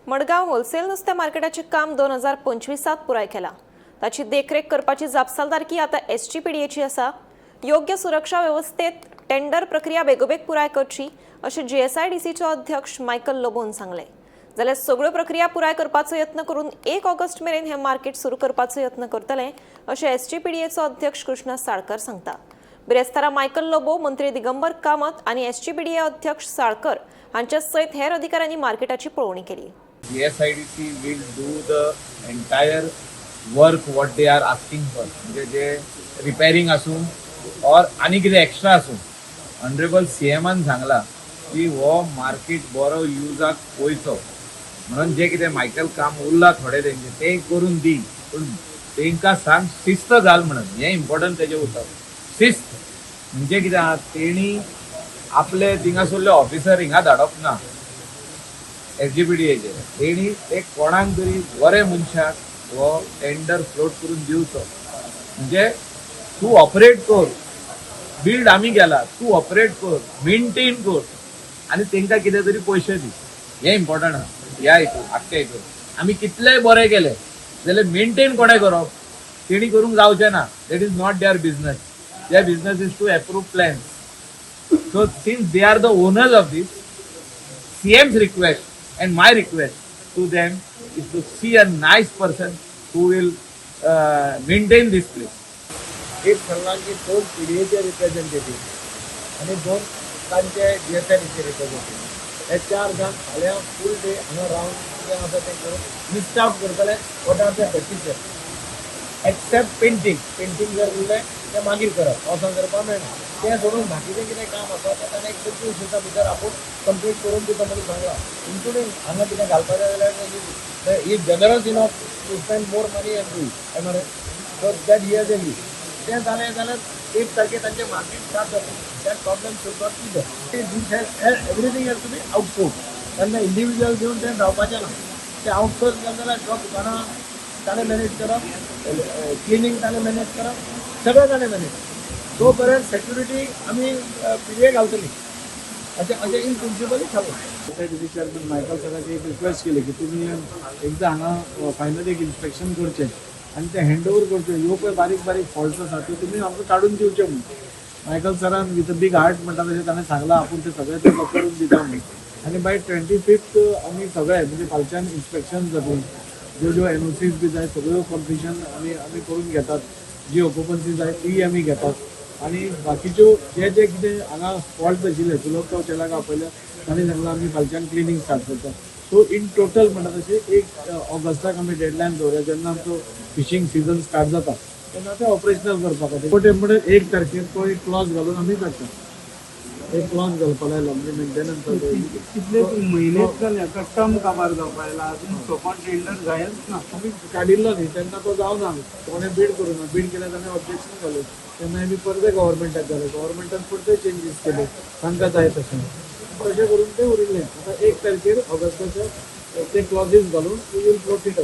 Madgaon wholesale नुस्तें मार्केटाचें काम 2025त पुराय केलां. ताची देखरेख करपाची जापसालदारकी आतां एसजीपीडीएची आसा. योग्य सुरक्षा वेवस्थेत टेंडर प्रक्रिया बेगोबेग पुराय करची, अशें जीएसआयडीसीचो अध्यक्ष मायकल लोबोन सांगलें. जाल्यार सगळ्यो प्रक्रिया पुराय करपाचो यत्न करून 1 ऑगस्ट मेरेन हें मार्केट सुरू करपाचो यत्न करतले, अशें एसजीपीडीएचो अध्यक्ष कृष्णा साळकर सांगता. बिरेस्तारा मायकल लोबो, मंत्री दिगंबर कामत आनी एसजीपीडीए अध्यक्ष साळकर हांच्या सयत हेर अधिकाऱ्यांनी मार्केटाची पळोवणी केली. GSIDC will do the entire work what they are asking for. म्हणजे जे रिपेरिंग आसूं और आनी कितें एक्स्ट्रा आसूं, ऑनरेबल सीएमान सांगला की हो मार्केट बरो युजाक वयचो म्हणून जे कितें मायकल काम उरला थोडे तेंचे, ते करून दी, पूण तेंकां सांग शिस्त घाल म्हणून. हें इम्पॉर्टंट तेजें उतर, शिस्त. म्हणजे कितें आहा, तेणी आपले थिंगासरले ऑफिसर हिंगा धाडप ना एसजीपीडीएचे. तेणी ते कोणाक तरी बरे मनशाक हो टेंडर फ्लोट करून दिवचो. म्हणजे तूं ऑपरेट कर, बिल्ड आमी केला, तूं ऑपरेट कर, मेंटेन कर आनी तेंकां कितें तरी पयशे दी. हें इम्पॉर्टंट आहा. ह्या हितून, आख्ख्या हितून आमी कितलेय बरें केले जाल्यार मेंटेन कोणें करप? तेणी करूंक जावचें ना. That is not their business. Their business is to approve plans. So since they are the owners of this, CM's request and my request to them is to see a nice person who will maintain this place. एक ठरला की दोन पीडीएचे representative आनी दोन तांचे जीएसआयडीचे representative, हे चार जाण फाल्यां फूल डे हांगा रावन कितें आसा तें करून लिस्ट आउट करतले, what are the condition except painting. Painting जर उरलें तें मागीर करप, पावसान करपाक मेळना. तें सोडून बाकीचें कितें काम आसा तें ताणें एक 25 दिसां भितर आपूण कंप्लीट करून दिता म्हणून सांगलां. इन्क्लुडींग हांगा कितें घालपाचें जाल्यार he generous enough to spend more money and do it. So that he has agree. तें जालें जाल्यार 1 तारखेर तांचें मार्केट स्टार्ट जाता. That problem should not be there. This has everything has to be outsource. तेन्ना इंडिविज्युअल दिवन तें जावपाचें ना. तें आउटसोर्स केलें जाल्यार दुकानां ताणें मॅनेज करप, क्लिनींग ताणें मॅनेज करप, सगळें ताणें मॅनेज. तो पर्यंत सेक्युरिटी आमी पीडीए घालतली, अशें अशें इन प्रिंसिपली थारलां. एसआयडीसी चेअरमॅन मायकल सराक एक रिक्वेस्ट केली की तुमी एकदां हांगा फायनल एक इन्स्पेक्शन करचें आनी तें हँड ओवर करचें. ह्यो पळय बारीक बारीक फॉल्ट्स आसा, त्यो तुमी आमकां काडून दिवचे म्हणून. मायकल सरान विथ अ बीग हार्ट म्हणटा तशें ताणें सांगलां, आपूण तें सगळें ताका करून दिता म्हणून. आनी बाय 25th आमी सगळे, म्हणजे फालच्यान इन्स्पेक्शन जातली, ज्यो ज्यो एनओसीज बी जाय सगळ्यो कंप्लिशन आमी करून घेतात, जी ऑक्युपन्सी जाय तीय आमी घेतात आनी बाकीच्यो जे जे कितें हांगा फॉल्ट आशिल्ले, सुलभ चेलाक आपयल्या, तांणी सांगलां आमी फालच्यान क्लिनींग स्टार्ट करता. सो इन टोटल म्हणटा तशें 1 ऑगस्टाक आमी डेडलायन दवरया. जेन्ना आमचो फिशींग सिजन स्टार्ट जाता तेन्ना ते ऑपरेशनल करपा खातीर. म्हणटा 1 तारखेर तो एक क्लॉज घालून आमी काडटा. एक क्लॉज घालपा लायलो म्हणजे मेंटेनन्साचो. कितले म्हयनेच जाले आतां, टर्म काबार जावपा आयला, अजून सोपा टेंडर जायच ना. आमी काडिल्लो न्ही तेन्ना, तो जावना, कोणें बीड करूं ना. बीड केल्यार ताणें ऑब्जेक्शन घालें. तेन्ना आमी परते गव्हर्मेंटाक घालें, गव्हर्मेंटान परते चेंजीस केले तांकां जाय तशें. तशें करून तें उरिल्लें. आतां 1 तारखेर ऑगस्टाच्या ते क्लॉजीस घालून we will float it.